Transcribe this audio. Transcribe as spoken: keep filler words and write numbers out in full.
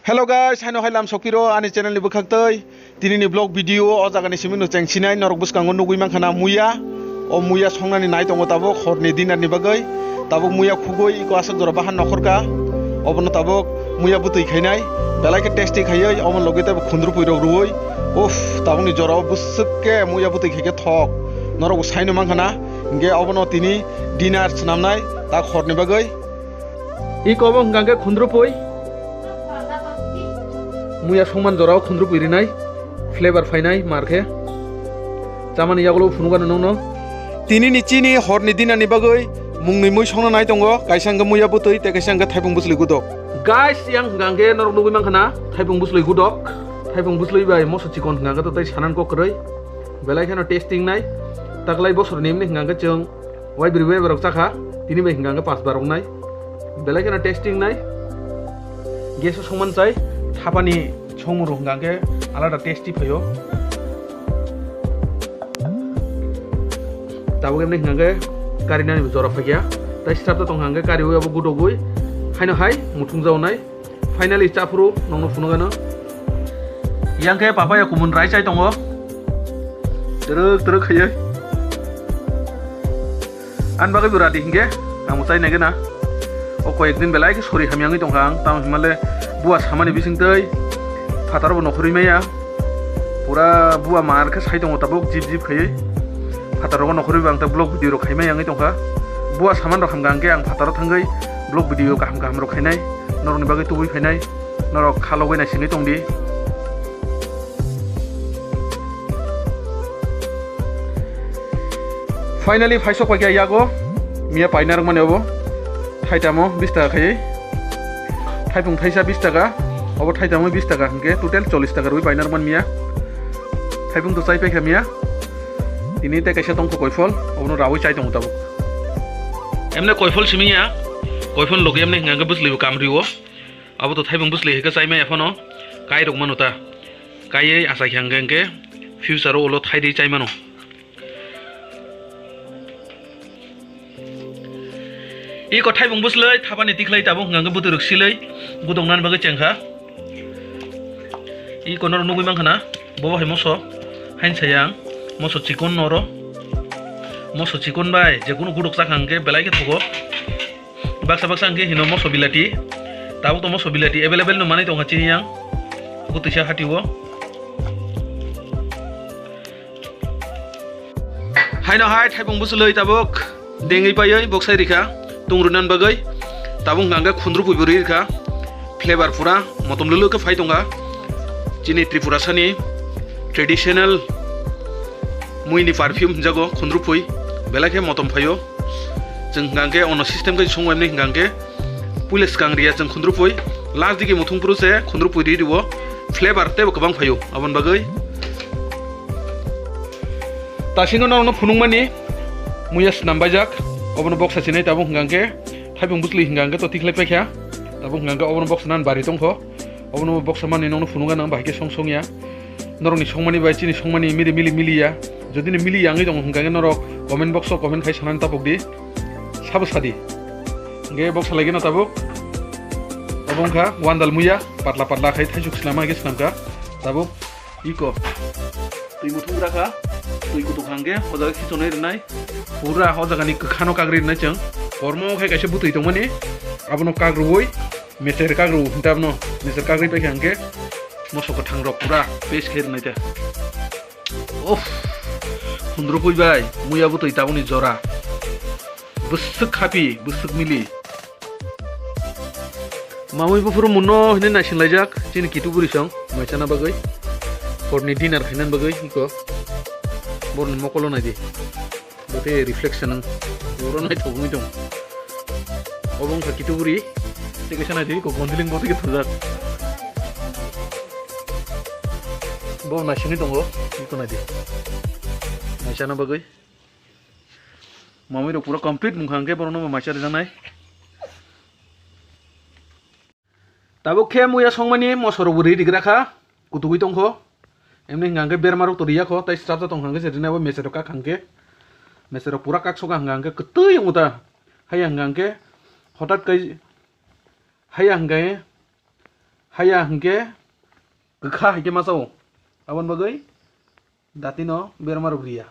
Hello guys, haino hai lam sokpiro ani channel ni bwkhak tei tini ni vlog video o jaga ni simi no cheng sinai norok bwskango nugui mankha na muya. O muya songnani nai tongo tabuk horni dinner ni bagwi. Tabuk muya khugui iko aswk jora bahan nokhor ka. Obono tabuk muya bwtwi khainai. Belai khe tasty khaiwi omo logi tabuk khundru pui rok rwui. Uff, tabuk ni jora o bwswk khe muya bwtwi khai khe thok. Norok bo sai no mankha na. Hinkhe obono tini dinner swnamnai tak horni bagwi. Iko bo hwnkha khe khundru pui. Muya songman jora o khundru pui rinai. Flavor phainai mar khe. Chamani yagulo phunukgano nongno. Tini ni chini horni dinner ni bagwi mungni mui songna nai tongo. Kaisa hwnkhe muya bwtwi tei kaisa hwnkhe thaipung bwchwlwi gudok. Guys, yang hwnkha khe norok nugui mankha na thaipung bwchwlwi gudok. Thaipung bwchwlwi bai moso chikon hwnkha khe to tei sanan kok kwrwi. Belai kheno tasty wngnai. Taklai bosorni emni hwnkha khe chwng waibrwi waibrok chakha. Tini bai hwnkha khe pas barok nai. Belai kheno tasty wngnai. Gas o songman chai thapani songmung rok hwnkha khe alada tasty phaio. Tabuk emni hwnkha khe kari nani bo jora phaikya. Tai srap ta tong hwnkha khe kari ui abo gudogwi haino hai muthung jaonai. Finally chaphuru nongno phunukgano. Yang khe papaya kumun rai chai tongo. Twrwk twrwk khaiwi. Ani bagwi bo radi hinkhe ang bo chai nai gana. O koyek din belai khe sori hamya wngwi tongkha ang, tamo hinmale bua samani bisingtwi phataro bo nokhorwi maya. Pura bua mar khe sai tongo tabuk jip jip khaiwi. Phataro bo nokhorwi bo ang ta vlog video rok khai maya wngwi tongkha. Bua saman rok hamkha hwnkhe ang phataro thangwi vlog video kaham kaham rok khainai. Norokni bagwi tubui phainai. Norok kha logwi naisingwi tongdi. Finally phaisok paikha yago miya paina rwkmani obo thaitamo bis taka khaiwi, thaipung thaisa bis taka, obo thaitamo bis taka hwnkhe total chollish taka rwui paina rwkmani miya. Thaipung to chai paikha miya. Tini tei kaisa tongkho koiphol, obono raui chai tongo tabuk. Emne koiphol simi ya, koiphol logi emne hwnkha hwnkhe bwchwlwi bo kam rio. Abo to thaipung bwchwlwi hai khe chai maya phano kai rok mano ta. Kaiwi achai khe hwnkhe hwnkhe future o ulo thai rwi chai mano. Iko thaibung bwslai thapani tikhlai tabuk hwnkha hwnkhe bwtwi rok silai gudok nani bagwi chengkha. Iko norok nugui mankha na, bobo hai moso hain sayang moso chikon noro, moso chikon bai je kunu gudok chakha hwnkhe belai khe thogo. Baksa baksa hwnkhe hino moso bilati, tabuk to moso bilati available no manwi tongkha chini yang bwtwisa hatio. Haino hai thaibung bwchwlwi tabuk dengwi paiwi boksai rikha tung rwnan bagwi. Tabuk hwnkha hwnkhe khundru pui bo rwi rikha. Flavor pura motom lwlwk khe phai tongkha. Chini Tripurasani traditional muini perfume hwnjago khundru pui, belai khe motom phaio. Chwng hwnkha hwnkhe ono system khe songwi mani hwnkha hwnkhe puila swkang riya chwng khundru pui, last digi muthung phuru se khundru pui ri rio, flavor teibo kwbang phaio aboni bagwi. Tasingo norokno phunukmani muya snam baijak, obono boksa sinai tabuk hwnkha hwnkhe thaibung bwchwlwi hwnkha hwnkhe to tikhlai paikha, tabuk hwnkha hwnkhe obono boksa nan bari tongkho, obono boksa manwi nokno phunukgana bahai khe song songya. Norokni songmani bai chini songmani mili mili miliya. Jodi ni mili yangwi tong hwnkha khe norok comment box o comment khai sanani tapok di. Sabo sadi. Hwnkhe box salai gana tabuk. Obo wngkha wandal muya patla patla khai thaisuk swnam hai khe swnamkha. Tabuk iko twi muthung rakha. Twi kutuk hwnkhe o jaga khichonwi rwnai. Pura o jaga ni kwkhano kagri rwnai chwng. Kormo khai kaisa bwtwi tongmani. Abono kagrwi mecher kagrwi hwnta abono. Mecher kagri paikha hwnkhe. Moso kwthang rok pura paste khe rwnai ta. Uff, khundru pui bai, muya bwtwi tabukni jora. Bwswk happy, bwswk mili. Mamui buphuru muno hinwi naisinglaijak, chini kitu buri song, mai chana bagwi. Horni dinner khainani bagwi, iko. Borni mokolo naidi. Bo tei reflection ang pura naithok wngwi tong. Obo wngkha kitu buri, tei kaisa naitwi iko gondiling bo tei thajak. Bo naisingwi tongo, iko naidi. Naisana bagwi. Mamui rok pura complete mungkha hwnkhe borokno bo maisa rijaknai. Tabuk khe muya songmani moso rok bo ri rigra kha, kutugwi tongkho. Emni hwnkha hwnkhe berma rok to riya kho, tei srapsa tongkha hwnkhe se rina bo meser rok kak hwnkhe. Meser rok pura kak sokha hwnkha hwnkhe kwtwi wngo ta. Haiya hwnkha hwnkhe hotat kai, haiya hwnkha hwnkhe Haya hwnkhe kwkha hai khe ma chao. Aboni bagwi datino berma rok riya.